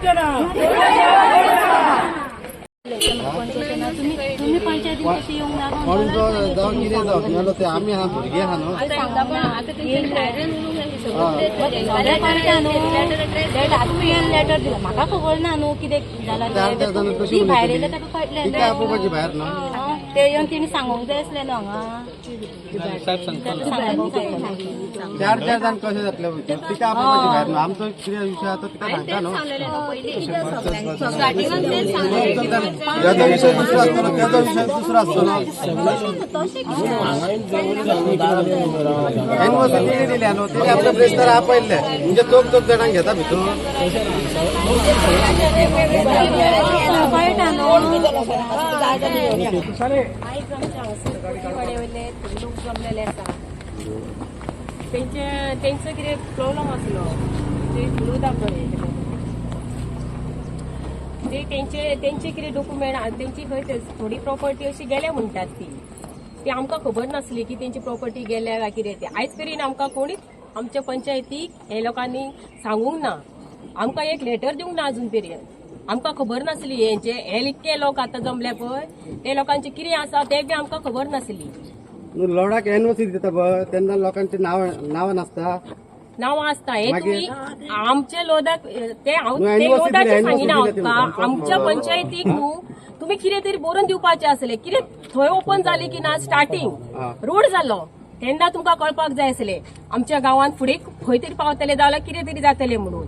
ना. तुम्ही तुम्ही पंचायतीन कशी येवंक ना. कोण जावं कितें जावं मेलो ते आमी आहा, भुरगे आहा न्हू. सगळें कळटा न्हू. आतां तुवें लेटर दिला, म्हाका खबर ना न्हू कितें जालां. चार चार जाणां तें. कशी ती भायर उलयतली? येयले ताका कळटलें. तिका आपोवपाची भायर न्हू. ते येवन तेणी सांगूंक जाय आसलें न्हू हांगा. सांगूंक जाय. चार चार जाण कशें जातले भितर? तिका आपोवपाची भायर न्हू. आमचो कितें विशय आसा तो तिका सांगता न्हू. तेजो विशय दुसरो आसतलो, तेजो विशय दुसरो आसतलो. एनओसी तिणे दिल्या न्हू, तिणे आपल्या प्रेस्तार आपयल्ले म्हणजे चोग चोग जाणांक घेता भितर. कळटा न्हू. आयज आमच्या हांगासर कोटीवाडे वयले लोक जमलेले आसा. तेंचे तेंचो कितें प्रॉब्लम आसलो ते विरोधा कडेन ते तेंचे तेंचे कितें डॉक्युमेंट तेंची खंय ते थोडी प्रॉपर्टी अशी गेल्या म्हणटात ती. ती आमकां खबर नासली की तेंची प्रॉपर्टी गेल्या काय कितें ते. आयज मेरेन आमकां कोणीच आमच्या पंचायतीक हे लोकांनी सांगूंक ना, आमकां एक लेटर दिवंक ना अजून पर्यंत. आमकां खबर नासली हेंचे हे इतके लोक आतां जमले पळय ते लोकांचे कितें आसा ते बी आमकां खबर नासली. न्हू, लोडाक एनओसी दिता पळय तेन्ना लोकांची नांवां नांवां नासता. नांवां आसता हे. मागीर? तुमी आमच्या लोदाक ते हांव न्हू, ते NOC लोदाचे दिले, सांगिना. NOC दिले. हांव आमच्या पंचायतीक न्हू तुमी कितें तरी बरोवन दिवपाचें आसलें. कितें थंय ओपन जाली की ना स्टार्टींग रोड जालो तेन्ना तुमकां कळपाक जाय आसलें आमच्या गांवांत फुडें खंय तरी पावतले जाल्यार कितें तरी जातलें म्हणून.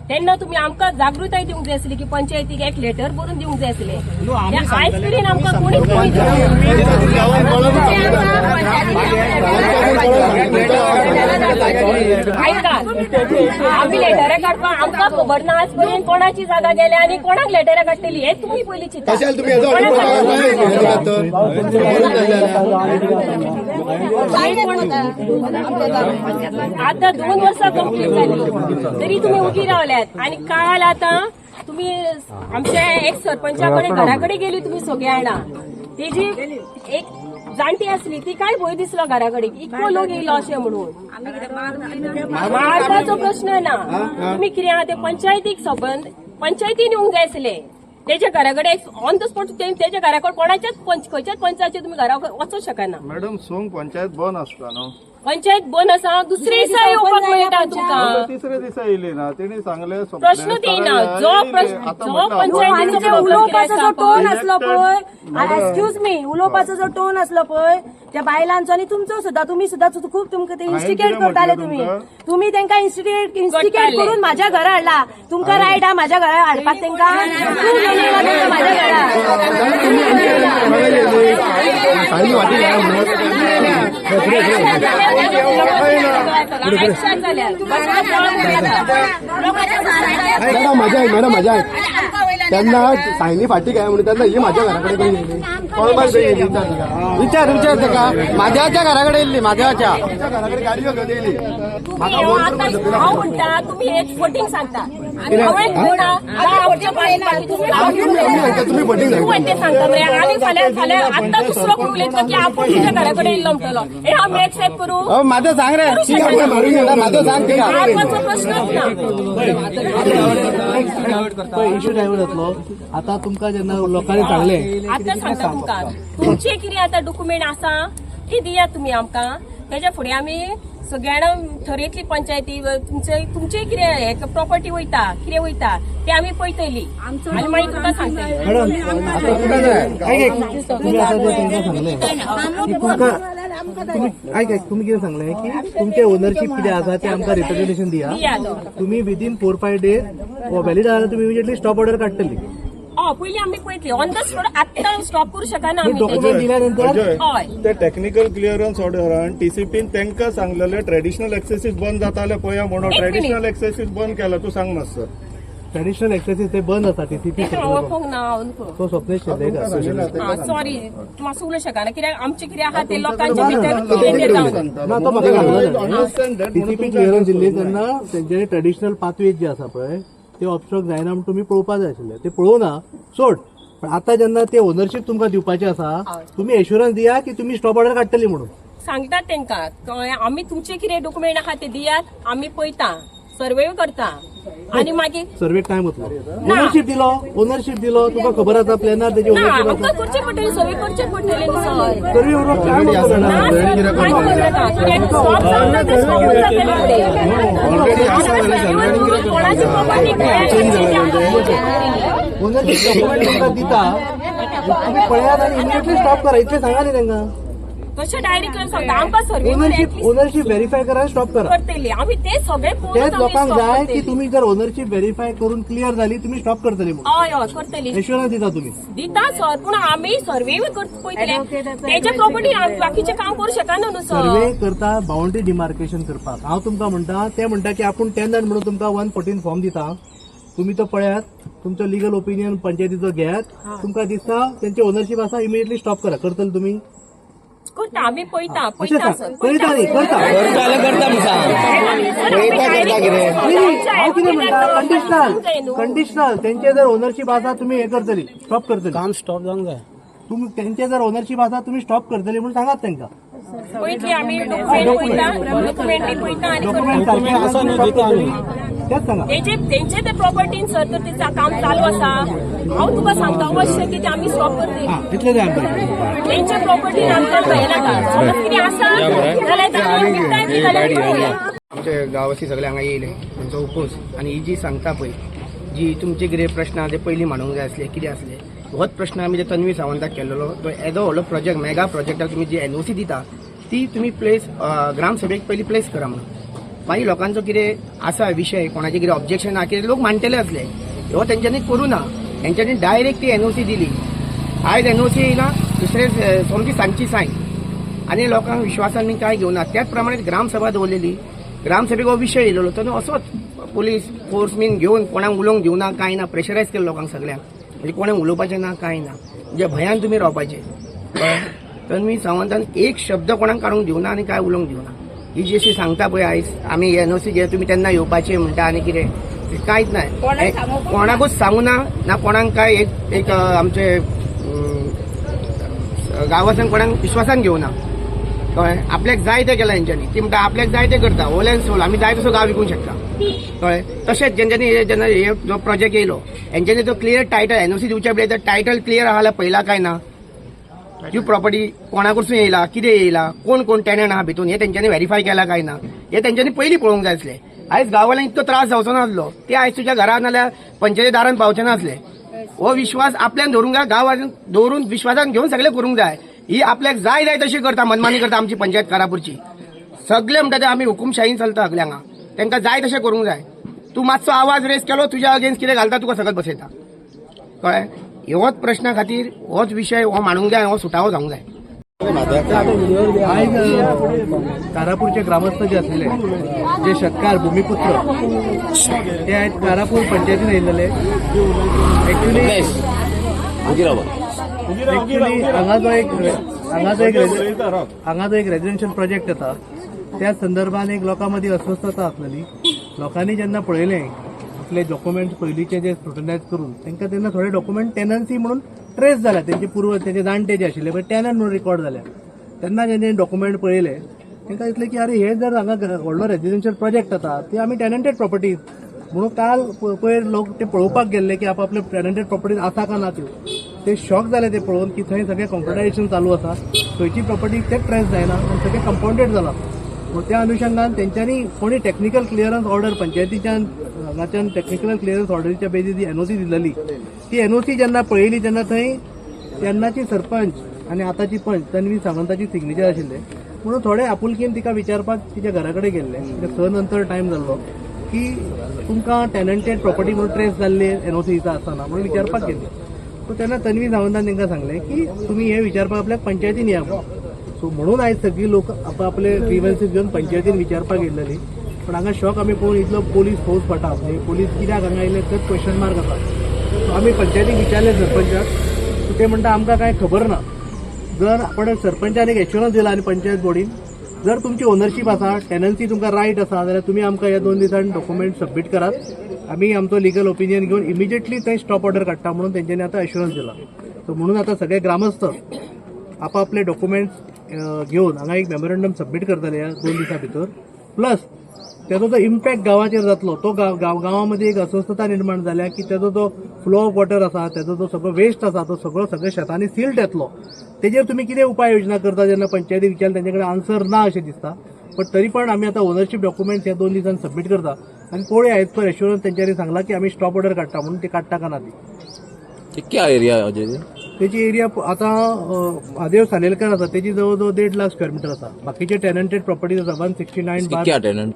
तेन्ना तुमी आमकां जागृताय दिवंक जाय आसली की पंचायतीक एक लेटर बरोवन दिवंक जाय आसलें. ते आयज मेरेन आमकां कोणीच कोणी आयकात, आमी लेटरां काडपाक आमकां खबर ना आज पर्यंत कोणाची जागा गेल्या आनी कोणाक लेटरां काडटली हे तुमी पयलीं चिंता. कशाला तुम्ही याचा ऑर्डर? आता 2 वर्सां कंप्लीट झाली तरी तुम्ही उगी रावल्यात. आणि काल आता तुम्ही आमच्या एक सरपंचा कडेन घरा कडेन गेली तुम्ही सगळे जाणां. तेजी एक जाणटी आसली ती काय भंय दिसलो घरा कडेन इतको लोक येयलो अशें म्हणून. मारपाचो प्रश्न ना. तुम्ही कितें आहा ते पंचायतीक सबंद पंचायतीन येवंक जाय आसले तेच्या घरा कडेन ऑन the spot. तेच्या घरा कडेन कोणाच्याच पंच खंयच्याच पंचाचे तुम्ही घरा वचूंक शकना. मॅडम, सोंग पंचायत बंद आसता न्हू. पंचायत बंद आसा, दुसरे दिसा येवपाक मेळटा तुमकां. तिसऱ्या दिसा येयली ना तेणी सांगले. प्रश्न येना. जो प्रश्न जो पंचायतीचो आणि उलोवपाचो जो टोन आसलो पळय, एक्सक्यूज मी, उलोवपाचो जो टोन आसलो पळय त्या बायलांचो आनी तुमचो सुद्दां, तुमी सुद्दां खूब तुमकां ते इन्स्टिगेट करताले तुम्ही. तुम्ही तांकां इन्स्टिगेट इन्स्टिगेट करताले. करून माझ्या घरा हाडला. तुमकां रायट हा माझ्या घरा हाडपाक तांकां? तूं घेवन येयला तांकां माझ्या घरा? सायली वाटी घ्या म्हणून. ऍक्शन जाल्यार मॅडम मजा आहे, मॅडम मजा आहे. त्यांना सायनी फाटी काय म्हणून त्यांना ही माझ्या घराकडे कशी येयली, कोळंबार कशी येयली? विचार तिका, विचार विचार ताका. माझ्याच्या घराकडे येयल्ली, माझ्याच्या घराकडे गाडी घेऊन येयली. तुम्ही आता हांव म्हणटा तुम्ही एक फटींग सांगता. हांवें म्हणटा आमच्या बाकी तुम्ही तुम्ही तुम्ही फटींग तूं सांगता. म्हणते सांगता मरे. आनी फाल्यां फाल्यां आतां दुसरो कोण उलयतलो की आपूण तुज्या घरा कडेन येयल्लो म्हणटलो. हे आमी एक्सेप्ट करूं? हो, माझं सांग रे, तिका मारून घेता. माझं सांग तिका. मारपाचो प्रश्नच ना. इश्यू डायवर्ट जातलो आता तुमकां जेन्ना लोकांनी सांगलें. आतां सांगता तुमकां, तुमचे कितें आतां डॉक्युमेंट आसा ती दियात तुमी आमकां. तेच्या फुडें आमी सगळ्यांना थरयतली पंचायती तुमचे तुमचे कितें हे प्रॉपर्टी वयता कितें वयता ते आमी पळयतली आनी मागीर तुमकां सांगतली. मॅडम, आता तुमी ऐक ऐक, तुमी आतां जे तांकां सांगलें की तुमकां तुमी आयक ऐक, तुमी कितें सांगलें की तुमचे ओनरशीप कितें आसा ते आमकां रिप्रेझेंटेशन दिया. दियात. तुमी विदीन 4-5 डेज व्हॅलिड जाल्यार तुमी इमिजिएटली स्टॉप ऑर्डर काडटली. हय, पयलीं आमी पळयतली. ऑन the spot आत्तां स्टॉप करूं शकना आमी. डॉक्युमेंट दिल्या नंतर. अजय, हय. ते टेक्निकल क्लिअरन्स ऑर्डरान टीसीपीन तांकां सांगलेले ट्रेडिशनल एक्सेसीस बंद जाताले पळया म्हणून. एक मिनिट. ट्रेडिशनल एक्सेसीस बंद केला, तूं सांग मातसो. ट्रेडिशनल एक्सेसीस ते बंद आसा टीसीपी. हांव वळखूंक ना हांव. तो स्वप्नेश शेल्डेकर. सॉरी, मातसो उलोवंक शकना कित्याक आमचें कितें आहा ते लोकांच्या भितर कितें तें जावं. ना, तो म्हाका सांगलो. Understand that. TCP clearance दिल्ली तेन्ना तेंच्यानी ट्रेडिशनल पाथवेज जे आसा पळय ते ऑब्स्ट्रक्ट जायना म्हूण तुमी पळोवपा जाय आशिल्ले. ते पळोवना सोड, पण आतां जेन्ना ते ओनरशीप तुमकां दिवपाची आसा, तुमी एश्युरन्स दिया की तुमी स्टॉप ऑर्डर काडटली म्हणून. सांगतात तांकां, कळ्ळें? आमी तुमचे कितें डॉक्युमेंट आहा ते दियात, आमी पळयता, सर्वे करता. आनी मागीर सर्वे टायम वतलो. ओनरशीप दिलो, ओनरशीप दिलो, तुका खबर आसा प्लॅनार तेजी ना, ओनरशीप आमकां आसा. करचें पडटलें, सर्वे करचें पडटलें न्हू सर. सर्वे उरप टायम वतलो. ना सर, कांय खबर नाका. स्टॉप जावंक ते स्टॉपूच जातलें फुडें. कोणाची प्रॉपर्टी ओनरशीप डॉक्युमेंट तुमकां दिता, तुम्ही पळयात आनी इमिडिएटली स्टॉप करा, इतलें सांगा न्ही तांकां. तशें डायरेक्ट सांगता आमकां सर्वे ओनरशीप, ओनरशीप व्हेरीफाय करा, स्टॉप करा. करतली आमी ते सगळे पळोवन तेच आमी लोकांक stop जाय की करतली. तुम्ही जर ओनरशीप व्हेरीफाय करून क्लियर झाली, तुम्ही स्टॉप करतली म्हणून. हय हय, करतली. एश्युरन्स दिता तुम्ही? दिता सर, पूण आमी सर्वे पळयतले तेच्या प्रॉपर्टी, आमी बाकीचें काम करूं शकना न्हू सर. सर्वे करता बाउंड्री डिमार्केशन करपाक. हांव तुमकां म्हणटा, ते म्हणटा की आपूण टेनर म्हणून तुमकां 114 फॉर्म दिता, तुम्ही तो पळयात, तुमचो लिगल ओपिनियन पंचायतीचो घेयात, तुमकां दिसता तेंची ओनरशीप आसा, इमिडिएटली स्टॉप करा. करतले तुम्ही? करता आमी, पळयता. अशें पळयता सांग. सर. पळयता न्ही, करता. नाही, नाही, हांव कितें म्हणटा, कंडिशनल, कंडिशनल. तेंचे जर ओनरशीप आसा, तुमी हें करतली, स्टॉप करतली. काम स्टॉप जावंक जाय. तुमी तेंचे जर ओनरशीप आसा, तुमी स्टॉप करतली म्हणून सांगात तांकां. पळयतली आमी, डॉक्युमेंट पळयता, डॉक्युमेंट बी पळयता आनी डॉक्युमेंट करता. सारखे आसा, स्टॉप करतली तेच सांगा. तेंचे तेंचे ते प्रॉपर्टीन सर, तर तें काम चालू आसा. हांव तुका सांगता अवश्य की ते आमी स्टॉप करतली. हा, इतलें जाय आमकां. तेंच्या प्रॉपर्टीन आमकां मेळनाका. समज कितें आसा जाल्यार तांकां विकताय बी जाल्यार पळोवया. आमचे गांवासी सगळे हांगा येयले, तांचो उपोस आनी ही जी सांगता पळय, जी तुमचे कितें प्रश्न आहा ते पयलीं मांडूंक जाय आसले. कितें आसले होच प्रश्न आमी जे तन्वी सावंताक केल्लो, तो येदो व्हडलो प्रोजेक्ट, मेगा प्रोजेक्टाक तुमी जी एनओसी दिता ती तुमी प्लेस ग्रामसभेक पयलीं प्लेस करा म्हणून. मागीर लोकांचो कितें आसा विशय, कोणाचें कितें ऑब्जेक्शन आहा, कितें लोक मांडटले आसले, हो तेंच्यांनी करूं ना. तेंच्यांनी डायरेक्ट ती एनओसी दिली. आयज एनओसी येयला, दुसरे सोमती सांजची सायन, आनी लोकांक विश्वासान बी काय घेवना. त्याच प्रमाणे ग्रामसभा दवरलेली, ग्रामसभेक हो विशय येयलेलो, तो असोच पोलीस फोर्स बीन घेवन कोणाक उलोवंक दिवना, कांय ना, प्रेशरायज केलें लोकांक सगळ्यांक. म्हणजे कोणाक उलोवपाचें ना, कांय ना, म्हणजे भंयान तुमी रावपाचें. कळ्ळें? तन्वी सावंतान एक शब्द कोणाक काडूंक दिवना आनी काय उलोवंक दिवना. ही जी अशी सांगता पळय आयज आमी एनओसी घे, तुमी तेन्ना येवपाचें म्हणटा आनी कितें तें कांयच ना, कोणाकूच सांगू ना, ना कोणाक काय एक एक आमचे गांवासान कोणाक विश्वासान घेवना. कळ्ळें? आपल्याक जाय तें केलां हेंच्यांनी. ती म्हणटा आपल्याक जाय तें करता, होल अँड सोल आमी जाय तसो गांव विकूंक शकता. कळ्ळें? तशेंच जेंच्यांनी हे जेन्ना हे जो प्रोजेक्ट येयलो, हेंच्यांनी तो क्लियर टायटल एनओसी दिवच्या पयलीं टायटल क्लियर आहा जाल्यार पळयला काय ना, ही प्रॉपर्टी कोणा कडसून येयला, कितें येयला, कोण कोण टेनंट आहा भितून, हे तेंच्यांनी व्हेरीफाय केला काय ना, हे तेंच्यांनी पयलीं पळोवंक जाय आसलें. आयज गांवांतल्यान इतको त्रास जावचो नासलो, ते आयज तुज्या घरान नाल्यार पंचायती दारान पावचे नासले. हो विश्वास आपल्यान धरूंक जाय, गांवान दवरून विश्वासान घेवन सगळें करूंक जाय. ही आपल्याक जाय जाय तशी करता, मनमानी करता आमची पंचायत कारापूरची. सगळे म्हणटा ते आमी हुकुमशाहीन चलता सगळे हांगा, तांकां जाय तशें करूंक जाय. तूं मातसो आवाज रेज केलो, तुज्या अगेन्स्ट कितें घालता, तुका सगळें बसयता. कळ्ळें? होच प्रश्ना खातीर होच विशय हो मांडूंक जाय, हो सुटावो जावंक जाय. आयज कारापूरचे ग्रामस्थ जे आसलेले, जे शेतकार भूमिपुत्र, ते आयज कारापूर पंचायतीन येयल्ले. एक्च्युली एक्च्युली हांगा जो एक रेजिडेन्शियल प्रोजेक्ट येता, त्या संदर्भात एक लोकां मदीं अस्वस्थता आसलेली. लोकांनी जेन्ना पळयलें आपले डॉक्युमेंट्स पयलींचे जे स्क्रुटनायज करून तांकां, तेन्ना थोडे डॉक्युमेंट टेनन्सी म्हणून ट्रेस जाल्या. तेंचे पूर्वज, तेंचे जाणटे जे आशिल्ले पळय, टेनंट म्हणून रिकॉर्ड जाल्या. तेन्ना जेन्ना डॉक्युमेंट पळयले, तांकां दिसलें की अरे, हे जर हांगा व्हडलो रेजिडेन्शियल प्रोजेक्ट जाता, ते आमी टेनंटेड प्रॉपर्टीज म्हणून काल पयर लोक ते पळोवपाक गेल्ले की आपापले टेनंटेड प्रॉपर्टीज आसा का ना त्यो. ते शॉक जाले ते पळोवन की थंय सगळें कॉम्प्युटरायझेशन चालू आसा, खंयची प्रॉपर्टी ते ट्रेस जायना आनी सगळें कंपाउंडेड जाला. पूण त्या अनुशंगान तेंच्यांनी कोणी टॅक्निकल क्लियरन्स ऑर्डर पंचायतीच्यान हांगाच्यान टॅक्निकल क्लियरन्स ऑर्डरीच्या बेजीस जी एनओसी दिलेली, ती एनओसी जेन्ना पळयली तेन्ना थंय तेन्नाची सरपंच आनी आतांची पंच तन्वी सावंताची सिग्नेचर आशिल्ले. म्हणून थोडे आपुलकीन तिका विचारपाक तिच्या घरा कडेन गेल्ले, कित्याक 6 नंतर टायम जाल्लो, की तुमकां टेनंटेड प्रॉपर्टी म्हणून ट्रेस जाल्ली एनओसी आसतना म्हणून विचारपाक गेल्ले. सो तेन्ना तन्वी सावंतान तांकां सांगलें की तुमी हे विचारपाक आपल्याक पंचायतीन या म्हणून. सो म्हणून आयज सगळी लोक आपले ग्रिवन्सीस घेवन पंचायतीन विचारपाक येयल्लेली. पण हांगा शॉक आमी पळोवन इतलो पोलीस फौज पटा, म्हणजे पोलीस कित्याक हांगा येयले तेच क्वेश्चन मार्क आसा. सो आमी पंचायतीक विचारलें सरपंचाक, सो ते म्हणटा आमकां कांय खबर ना. जर आपण सरपंचान एक एश्युरन्स दिला आनी पंचायत बोर्डीन, जर तुमची ओनरशीप आसा, टेनन्सी तुमकां रायट आसा, जाल्यार तुमी आमकां ह्या 2 दिसान डॉक्युमेंट सबमीट करात, आमी आमचो लिगल ओपिनियन घेवन इमिजिएटली थंय स्टॉप ऑर्डर काडटा म्हणून तेंच्यांनी आतां एश्युरन्स दिला. सो म्हणून आतां सगळे ग्रामस्थ आपापले डॉक्युमेंट्स घेवन हांगा एक मेमोरंडम सबमीट करतले ह्या 2 दिसां भितर. प्लस तेजो जो इम्पॅक्ट गांवाचेर जातलो तो गांवामध्ये एक अस्वस्थता निर्माण जाल्या की तेजो जो फ्लो ऑफ वॉटर आसा, तेजो जो सगळो वेस्ट आसा तो सगळो सगळे शेतांनी सिल्ट येतलो. तेजेर तुमी कितें उपाय योजना करता जेन्ना पंचायती विचारले तेंचे कडेन आन्सर ना अशें दिसता. पण तरी पण आमी आतां ओनरशीप डॉक्युमेंट्स ह्या 2 दिसांनी सबमीट करता आनी पळोवया. एज पर एश्युरन्स तेंच्यांनी सांगला की आमी स्टॉप ऑर्डर काडटा म्हणून, ते काडटा का ना ती. क्या एरिया है अजय जी? तेची एरिया आतां महादेव सालेलकर आसा तेची जवळ जवळ 1.5 लाख स्क्वेअर मिटर आसा. बाकीचे टेनंटेड प्रॉपर्टीज आसा 169 इसकी बार. क्या टेनेंट?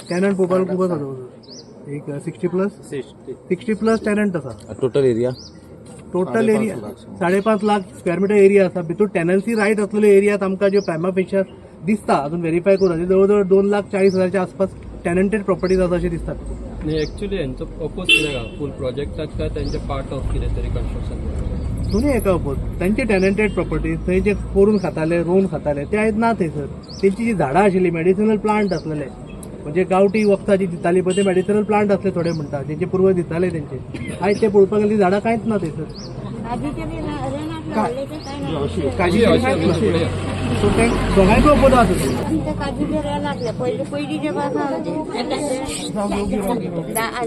टेनंट पळोवपाक खूब आसा, जवळ जवळ एक 60 प्लस टेनंट आसा. Total area? Total area 5.5 lakh square metre area आसा. भितूर टेनन्सी रायट असलेले एरियात आमकां ज्यो प्रायमा फेशिया दिसता, अजून व्हेरीफाय करूं, जवळ जवळ 2,40,000च्या आसपास टेनंटेड प्रॉपर्टीज आसा अशें दिसतात. न्ही, एक्चुअली हेंचो पर्पज कितें का फूल प्रोजेक्टाक काय तेंचे पार्ट ऑफ कितें तरी कन्स्ट्रक्शन? दोन्ही एका oppose. तांची टेनंटेड प्रॉपर्टी, थंय जे करून खाताले, रोवन खाताले, ते आयज ना थंयसर. तेंची जी झाडां आशिल्ली, मेडिसिनल प्लांट आसलेले, म्हणजे गांवठी वखदां जी दिताली पळय, ते मेडिसिनल प्लांट आसले थोडे म्हणटा, जेंचे पूर्वज दिताले तेंचे, आयज ते पळोवपाक गेल्यार ती झाडां कांयच ना थंयसर. काजीचे बी रेनाक लावले ते काय ना. काजीचे कांयच ना. सो ते दोगांयकूय ओपोज आसा. आमच्या काजूचे रेन आसले पयले, पयलींचे पासून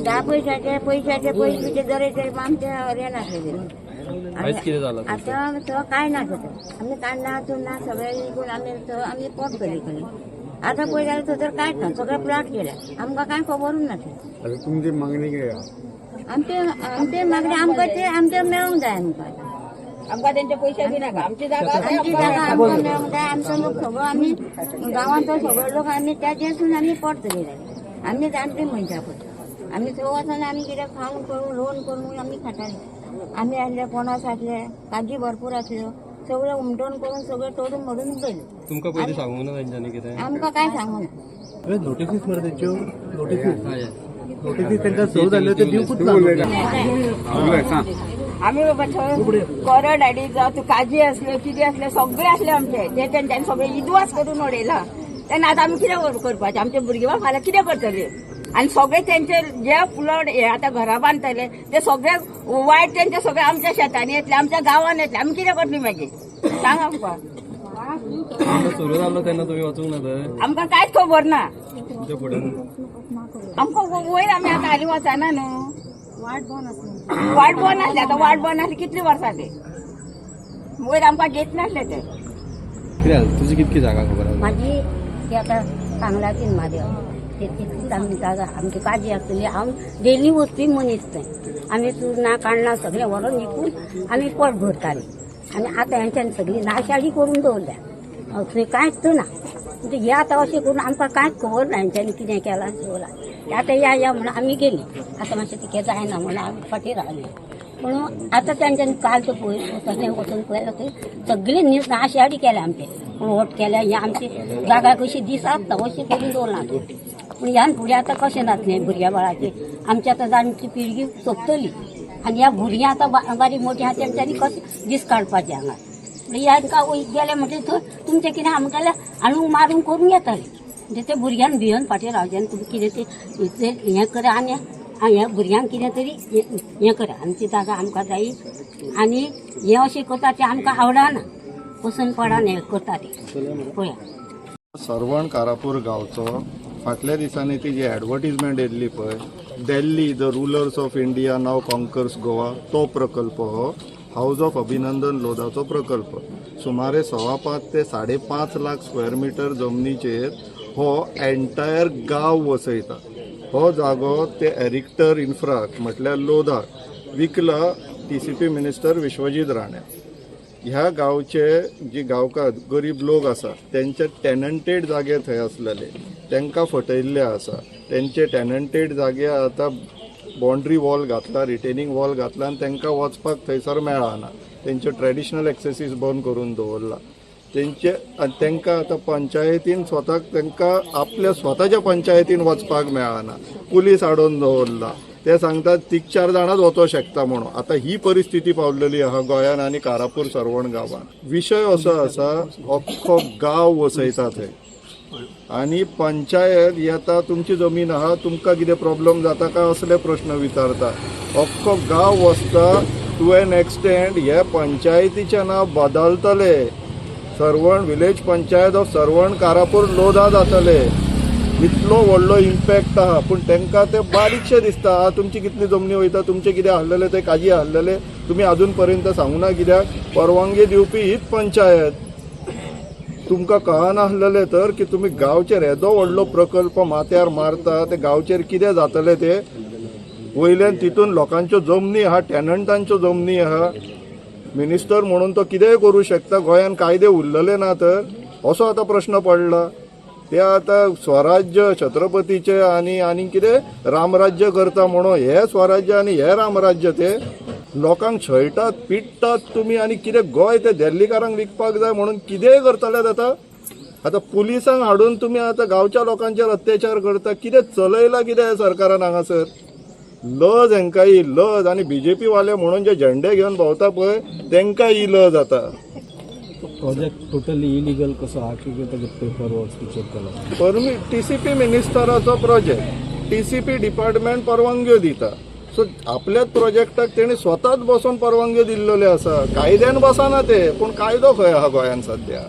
10 पयशाचे, पयशाचे, पयलींचे दरेचे आमचे रेन आसले. आयज कितें जालां? आतां तो कांय ना थंय. आमी कांडा चुन्ना सगळें विकून आमी थंय आमी पोट भरली. आतां पळय जाल्यार थंय तर कांयच ना, सगळे प्लॉट केल्या. आमकां कांय खबरूच ना थंय. आता तुमची मागणी कितें आहा? आमचे आमचे मागणी आमकां ते आमचे मेळोंक जाय आमकां. आमकां तेंचे पयशे बी नाका, आमची जागा आसा. आमची जागा आमकां मेळोंक जाय. आमचो लोक सगळो, आमी गांवांतलो सगळो लोक आमी त्याच्यासून आमी पोट चलयताले. आमी जाणटी मनशां पळय, आमी थंय वचून आमी कितें खावन करून रोवन करून आमी खाताले. आमी आसले, पणस आसले, काजी भरपूर आसल्यो, सगळें उमटण करून सगळें तोडून मोडून उडयलें. तुमकां पयलीं सांगूंक ना तेंच्यांनी कितें? आमकां कांय सांगू ना. नोटिसीस मरे तेंच्यो, नोटिसीस नोटिसीस तांकां सर्व जाल्ल्यो त्यो दिवकूच ना. आमी बाबा थंय करड हाडी, जावं तूं काजी आसल्यो, कितें आसलें, सगळें आसलें आमचें. ते तेंच्यांनी सगळें इदवास करून उडयला. तेन्ना आतां आमी कितें करपाचें? आमचे भुरगीं फाल्यां कितें करतलीं? आनी सगळे तेंचे जे प्लॉट हे आतां घरां बांदतले ते सगळे वायट तेंचे सगळे आमच्या शेतांनी येतले, आमच्या गांवांत येतले. आमी कितें करतली मागीर, सांग आमकां. तेन्ना सुरू जाल्लो तेन्ना तुमी वचूंक ना थंय? आमकां कांयच खबर ना. तुमच्या फुडें? आमकां वयर आमी आतां हालीं वचना न्हू. वाट बंद आसली. आतां वाट बंद आसली कितली वर्सां ती, वयर आमकां घेत नासले ते. कितें जालें? तुजी कितकी जागा खबर आसा? माझी ती आता कांगलाची म्हादेव ते तितलीच आमची जागा. आमची काजी आसतली. हांव डेली वचपी मनीस थंय. आमी चुरनां काण्णां सगळें व्हरोन विकून आमी पोट भरतालीं. आनी आतां हेंच्यांनी सगळी नाशाडी करून दवरल्या. थंय कांयच ना. म्हणजे हे आतां अशें करून आमकां कांयच खबर ना हेंच्यांनी कितें केलां दवरलां. आतां या या म्हणून आमी गेली. आतां मातशें तिकें जायना म्हणून आमी फाटीं रावली. म्हणून आतां तेंच्यांनी काल तो पळय तशें वचून पळयलें, थंय सगळी नाशाडी केल्या आमचे, प्लॉट केल्या. ही आमची जागा कशी दिसात ना अशी करून दवरलां. पूण ह्यान फुडें आतां कशें जातलें भुरग्या बाळाचें? आमची आतां जाणटी पिळगी सोंपतली आनी ह्या भुरग्यां आतां बारीक मोठी आहा, तेंच्यांनी कशें दीस काडपाचे हांगा? म्हणजे ह्या गेले म्हणजे थंय तुमचें कितें आहा म्हणटलें हाडून मारून करून घेताले. म्हणजे ते भुरग्यांक भियोन फाटीं रावचें आनी तुमी कितें ते हें करा आनी ह्या भुरग्यांक कितें तरी हें करा. आमची जागा आमकां जायी. आनी हें अशें करता तें आमकां आवडना, पसंत पडना हें करता तें पळया. सर्वण कारापूर गांवचो फाटल्या दिसांनी ती जी एडवर्टीजमेंट येयल्ली पळय, "Delhi the rulers of India now conquers Goa", तो प्रकल्प हो हावज ऑफ अभिनंदन लोधाचो प्रकल्प. सुमारे 5.25 ते 5.5 लाख स्क्वेअर मिटर जमनीचेर हो एंटायर गांव वसयता. हो जागो ते एरिक्टर इन्फ्राक म्हटल्यार लोधाक विकला टीसीपी मिनिस्टर विश्वजीत राणे. ह्या गांवचे जी गांवकार गरीब लोक आसा, तेंचे टेनंटेड जागे थंय आसलेले, तांकां फटयल्ले आसा. तेंचे टेनंटेड जागे आतां बाउंड्री वॉल घातला, रिटेनिंग वॉल घातला आनी तांकां वचपाक थंयसर मेळना. तेंच्यो ट्रेडिशनल एक्सेसीस बंद करून दवरला तेंचे. आनी तांकां आतां पंचायतीन स्वताक तांकां आपल्या स्वताच्या पंचायतीन वचपाक मेळना. पुलीस हाडून दवरला. ते सांगतात तीग चार जाणांच वचोंक शकता म्हणून. आतां ही परिस्थिती पावलेली आहा गोंयान आनी कारापूर सर्वण गांवान. विशय असो आसा, अख्खो गांव वसयता थंय आनी पंचायत ही आतां तुमची जमीन आहा, तुमकां कितें प्रॉब्लम जाता काय असले प्रश्न विचारता. अख्खो गांव वसता. टू एन एक्सटेंट हे पंचायतीचें नांव बदलतले, सर्वण विलेज पंचायत ऑफ सर्वण कारापूर लोधा जातले. इतलो व्हडलो इम्पॅक्ट आहा, पूण तांकां ते बारीकशें दिसता. तुमची कितली जमनी वयता, तुमचे कितें आहलेले ते काजी आहलेले तुमी अजून पर्यंत सांगूना कित्याक? परवानगी दिवपी हीच पंचायत. तुमकां कळनासलेलें तर की तुमी गांवचेर येदो व्हडलो प्रकल्प माथ्यार मारता, ते गांवचेर कितें जातलें ते वयल्यान तितून लोकांच्यो जमनी आहा, टेनंटांच्यो जमनी आहा. मिनिस्टर म्हणून तो कितेंय करूं शकता, गोंयान कायदे उरलेले ना तर असो आतां प्रश्न पडला. ते आतां स्वराज्य छत्रपतीचे आनी आनी कितें रामराज्य करता म्हणून हे स्वराज्य आनी हे रामराज्य ते लोकांक छळटात पिडटात तुमी आनी कितें गोंय ते दिल्लीकारांक विकपाक जाय म्हणून कितेंय करतले आतां. आतां पुलिसांक हाडून तुमी आतां गांवच्या लोकांचेर अत्याचार करता. कितें चलयलां कितें सरकारान हांगासर? लज हेंकां ही लज. आनी बीजेपी वाले म्हणून जे झेंडे घेवन भोंवता पळय तेंकां ही लज आतां. प्रोजेक्ट टोटली इलिगल कसो आहा कितें ताजे पेपर वर्क्स चेक केला? परमिट टीसीपी मिनिस्टराचो प्रोजेक्ट, टीसीपी डिपार्टमेंट परवानग्यो दिता. सो आपल्याच प्रोजेक्टाक तेणी स्वताच बसून परवानग्यो दिल्लेल्यो आसा. कायद्यान बसना ते, पूण कायदो खंय आहा गोंयान सद्या?